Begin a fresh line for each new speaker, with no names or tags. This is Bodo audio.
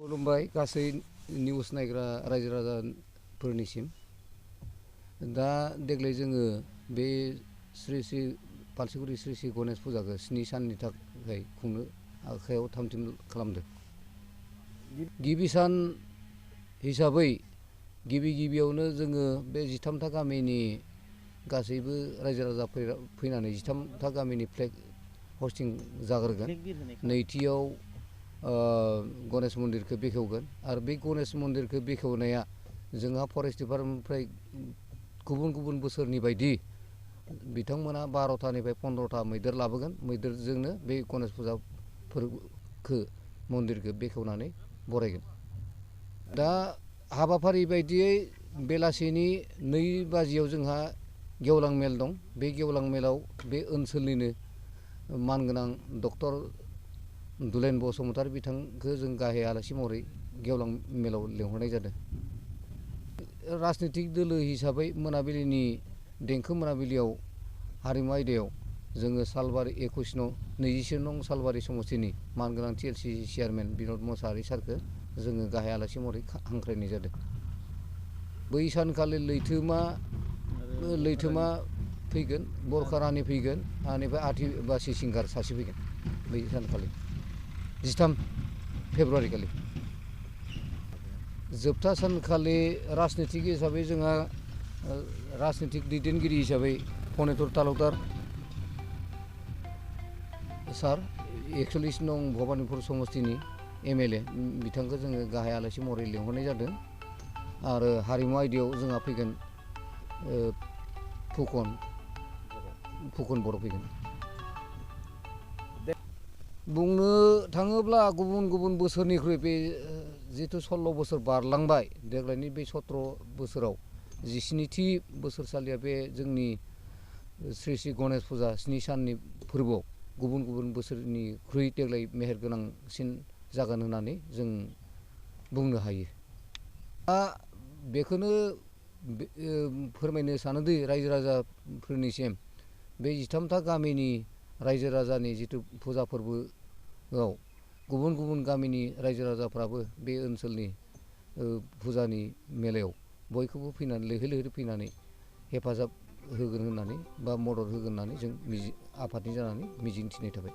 खुलुमबाय गासै निउस नायग्रा रायजो राजाफोरनिसिम। दा देग्लाय जोङो बे श्री श्री पालसिगुरि श्री श्री गणेश फुजाखौ 7 साननि थाखाय खुंनो आखायाव थाम-थिम खालामदों। गिबि सान हिसाबै गिबियावनो जोङो बे 13था गामिनि गासैबो रायजो राजा फैनानै 13था गामिनि फ्लेग हस्टिं जाग्रोगोन। नैथियाव गणेश मन्दिरखौ बेखेवगोन आरो बे गणेश मन्दिरखौ बेखेवनाया जोंहा फरेस्ट डिपार्टमेन्टनिफ्राय गुबुन बोसोरनि बायदि बिथांमोना 12थानिफ्राय 15था मैदेर लाबोगोन। मैदेरजोंनो बे गणेश फुजा फोरबोखौ मन्दिरखौ बेखेवनानै बरायगोन। दा हाबाफारि बायदियै बेलासिनि 2 बाजियाव जोंहा गेवलां मेल दं। बे गेवलां मेलाव बे ओनसोलनिनो मानगोनां डक्टर दुलेन बसुमतारी बिथांखौ जों गाहाय आलासि महरै गेवलां मेलाव लेंहरनाय जादों। राजनितिक दोलो हिसाबै मोनाबिलिनि देंखो मोनाबिलियाव हारिमु आयदायाव जोङो सालबारि 21 नं सालबारि समस्तिनि मानगोनां TLC चेयारमेन बिनद मोसाहारि सारखौ जोङो गाहाय आलासि महरै हांख्रायनाय जादों। बै सानखालि लैथोमा फैगोन, बरखा रानि फैगोन, बेनिफ्राय आदिबासि सिंगार सासे फैगोन। बै सानखालि 13 फेब्रुवारि खालि। जोबथा सानखालि राजनितिक हिसाबै जोंहा राजनितिक दैदेनगिरि हिसाबै फनेतर तालुकदार सार 41 नं भबानिपुर समस्तिनि MLA बिथांखौ जोङो गाहाय आलासि महरै लेंहरनाय जादों। आरो हारिमु आयदायाव जोंहा फैगोन फुकन बर' फैगोन। बुंनो थाङोब्ला गुबुन बोसोरनिख्रुइ बे जिथु 16 बोसोर बारलांबाय, देग्लायनि बे 17 बोसोराव 17थि बोसोरसालिया बे जोंनि श्री श्री गणेश फुजा 7 साननि फोरबोआव गुबुन बोसोरनिख्रुइ देग्लाय मेहेर गोनांसिन जागोन होननानै जों बुंनो हायो। दा बेखौनो फोरमायनो सानोदि रायजो राजाफोरनिसिम बे 13था गामिनि रायजो राजानि जिथु फुजा फोरबोआव गुबुन गामिनि रायजो राजाफ्राबो बे ओनसोलनि फुजानि मेलायाव बयखौबो फैनानै लैहोर फैनानै हेफाजाब होगोन होननानै बा मदद होगोन होननानै जों आफादनि जानानै मिजिं थिनाय थाबाय।